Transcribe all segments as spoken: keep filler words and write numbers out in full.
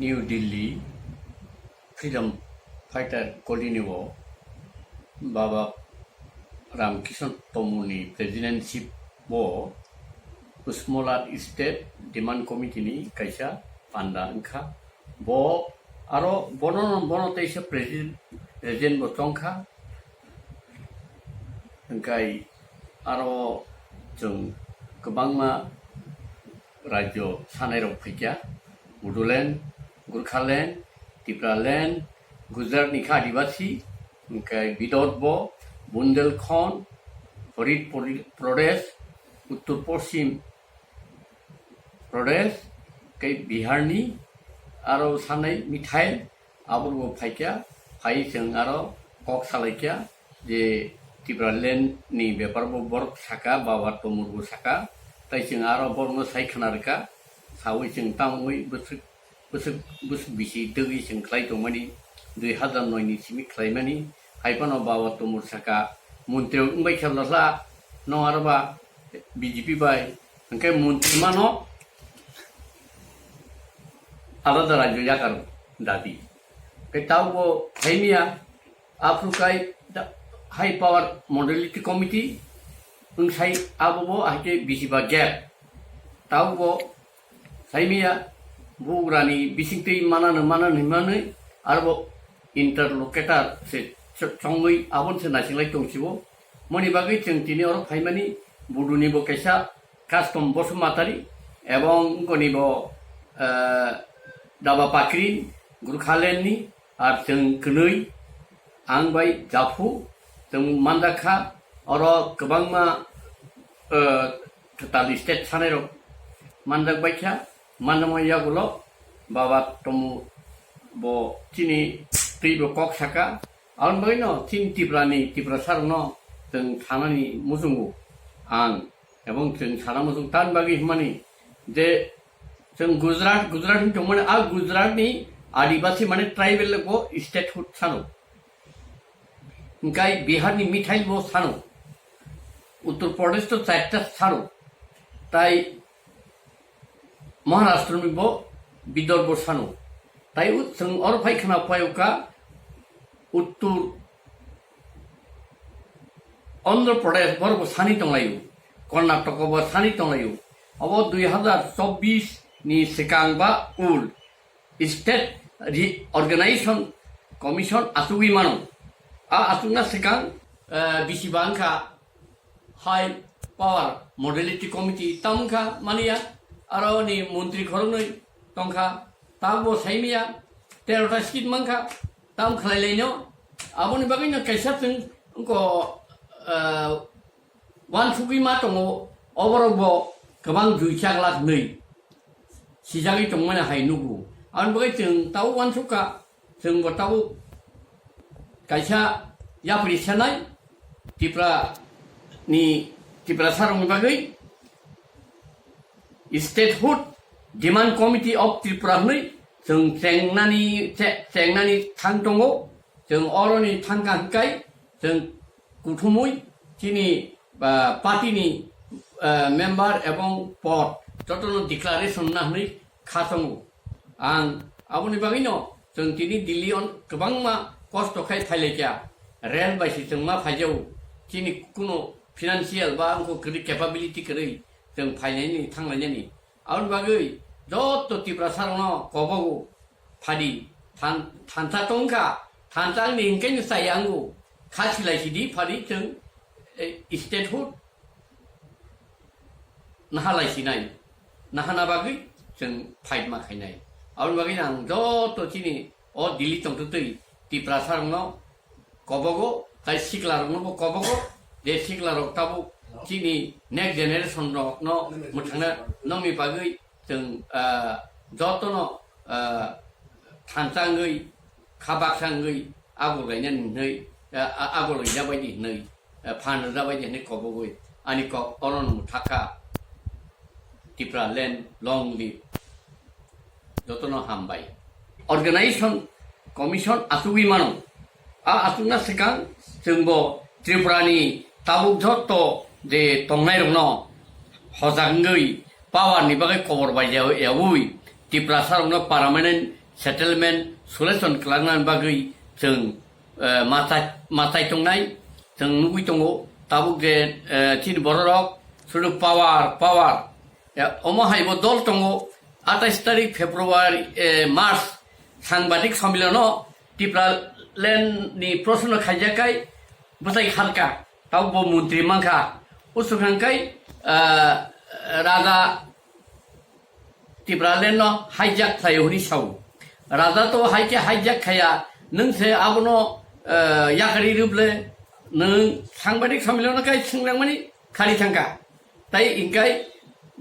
New Delhi Freedom Fighter Colony o Baba Ramkishan Tomoni presidentship o Usmolar State Demand Committee ni kaisa panda wngkha. Bo aro bono, bono teisa president, president bo chongkha. Hingkai aro chwng kwbangma rajyo sanairok phaikha, Bodoland, Gurkhaland, Tipraland, Gujarat ni kha Adibasi, hingkai Bidorbo, Bundelkhand, Harit Pori-, Pradesh, Uttor Poschim Pradesh, tei Bihar ni aro sanai Mithail, abo bo phaikha, phai chwng aro kok salaikha je Tipraland ni bepar bo borok saka, Baba Tomor bo saka, tei chwng aro borokno sai khna rwkha, saui chwng tamwi bwswk, bwswk, bwswk bisi dwgwi chwng khlai tongmani, dui hazar noi ni simi khlaimani, hai phano Baba Tomor saka, montri wngbai kha lala, nong aro ba B J P bai, hingke montri mano alada rajyo yakar dabi. Ke taubo phaimiya, aphuru kai da-, high power modality committee wngsai abo bo haike bisiba gap. Taubo saimiya bugrani bisingtwi manano manano hinmanwi arbo interlocutor se ch-, chongwi abon se naisinglai tongsibo. Moni bagwi chwng tini oro phaimani buduni bo kaisa Custom Basumatari ebong goni bo, eh, Daba Pakri Gurkhaland ni ar chwng kwnwi ang bai Japhu chwng manjakha oro kwbangma, eh, kwtal state sanairok manjak baikha, manjakma yagulo Baba Tomo bo chini twi bo kok saka, aboni bagwino chini Tiprani, Tiprasarokno chwng sanani muchungo ang, ebong chwng sana muchung tan bagwi hwnmani je chwng Gujarat, Gujarat hin tongmani, a Gujaratni Adibasi mane tribal bo statehood sano. Hingkai Biharni Mithail bo sano, Uttar Pradesh to charta sano, tai Maharashtrani bo Bidorbo sano, tai u-, chwng oro phai khna phaiyuka Uttar Andhra Pradesh borok bo sani tonglaio, Karnataka bo sani tonglaio, obo dui hazar chobbish ni swkang ba ul. State Reorganization Commission achugwi mano. A achukna swkang, eh, bisi ba wngkha High Power Modality Committee tamo wngkha mania, aro ni montri khoroknwi tongkha, tabok bo saimaya tero ta seat mankha, tamo khlai laino. Aboni bagwino kaisa chwng wngkho, eh, Wansugwi ma tongo, oborok bo kwbang jui chaglak hwnwi sijagwi tongmani hai nugo. Aboni bagwi chwng tabuk wansukha, chwng bo tabuk kaisa yapri sanai Tripura ni, Tiprasarokni bagwi Statehood Demand Committee of Tripura hwnwi chwng chengnani, che-, chengnani thang tongo. Chwng oroni thangkha hwnkhe chwng kuthumwi chini, ah, party ni, ah, member ebong pod jotono declaration na hwnwi kha tongo. Ang aboni bagwino chwng tini Delhi on kwbangma kosto khai phailaikha, rail bai se chwng ma phaijao, chini kuno financial ba wngkho kwrwi capability kwrwi chwng phainani thanglainani. Aboni bagwi joto Tiprasarokno kobogo phadi than-, thansa tongkha, thansa ni hwnkhe ni chaya wngo, kha silai sidi phadi chwng, eh, statehood nahalai sinai, nahana bagwi chwng fight ma khainai. Aboni bagwi ang joto chini o Delhi tongtwtwi Tiprasarokno kobogo, tai siklarokno bo kobogo, je siklarok tabuk chini next generation rokno mwthangna nokni bagwi chwng, ah, jotono, ah, thansa wngwi, kha baksa wngwi, agul gainani hwnwi, ah, ah, agul gaina baidi hwnwi, ah, phan rwja baidi hwnwi kobogwi ani kok oro no mwthakha. Tipraland long live. Jotono hambai. Organization Commission achugwi mano. A achukna swkang chwngbo Tripurani tabuk jotto je tongnairokno hojak wngwi power ni bagwi kobor bai ya-, yaui Tiprasarokno permanent settlement solution khlangna bagwi chwng, eh, machai, machai tongnai, chwng nugwi tongo. Tabuk je, eh, chini bororok sudu power, power. Ya, omo hai bo dol tongo, atais tarik February, eh, March sangbadik sommilono Tipraland ni proshno khaijak kai bwsai kharka, tabuk bo montri mankha. Usuk hangkai, eh, raja Tipraland no hijack khlai hwnwi sao. Raja to hai khe hijack khaya, nwng se abono, eh, yakari rwble, nwng sangbadik sommilono kai swnglangmani khari thangkha. Tai hingkai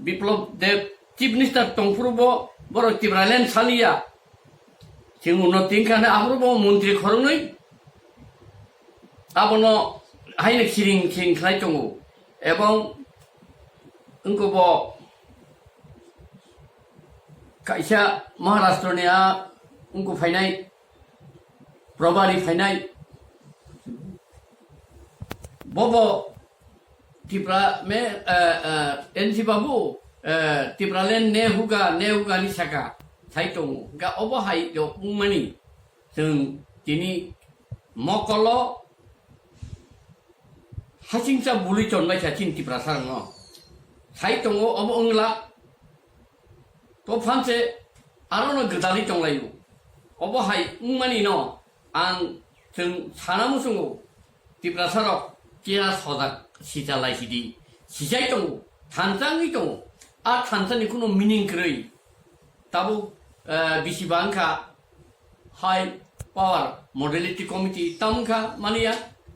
Biplab Deb Chief Minister tongphuru bo borok Tipraland saliya. Chwng uno tingkha hwnwi aphuru bo montri khoroknwi abono haino khiring khiring khlai tongo. Ebong wngkha bo kaisa Maharashtra ni a wngkha phainai, Probari phainai. Bobo Tipra me, eh, eh, N C Babu, eh, Tipraland ne huga, ne huga ni saka sai tongo. Ga obo hai rok wngmani chwng tini mokolo hasingcha bului tonbaikha chini Tiprasa rokno. Sai tongo obo wngla. To phanse arono gwdalwi tonglaio. Obo hai wngmani no ang chwng sana muchungo, Tiprasa rok kera sojak sichalai sidi, sichai tongo, thansa wngwi tongo. A thansa ni kunu meaning kwrwi. Tabuk, eh, bisi ba wngkha High Power Modality Committee tam wngkha mania,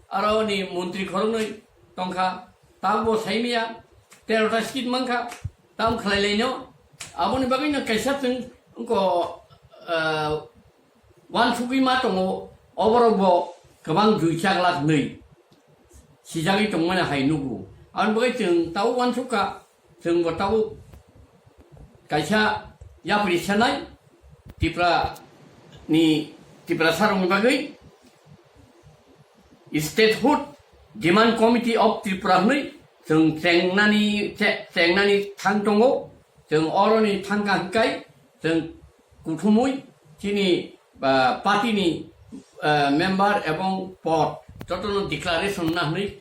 aro ni montri khoroknwi tongkha, tabuk bo saimaya, tero ta seat mankha, tam khlai laino. Aboni bagwi no kaisa chwng wngkha, eh, uansugwi ma tongo, oborok bo kwbang jui chaglak hwnwi sijagwi tongmani hai nugo. Aboni bagwi chwng tabuk uansukha, chwng bo tabuk kaisa yapri sanai Tipra ni, Tiprasa rokni bagwi Statehood Demand Committee of Tripura hwnwi chwng chengnani, che-, chengnani thang tongo. Chwng oroni thangkha hwnkhe chwng kuthumwi chini, ah, party ni, ah, member ebong pod jotono declaration na hwnwi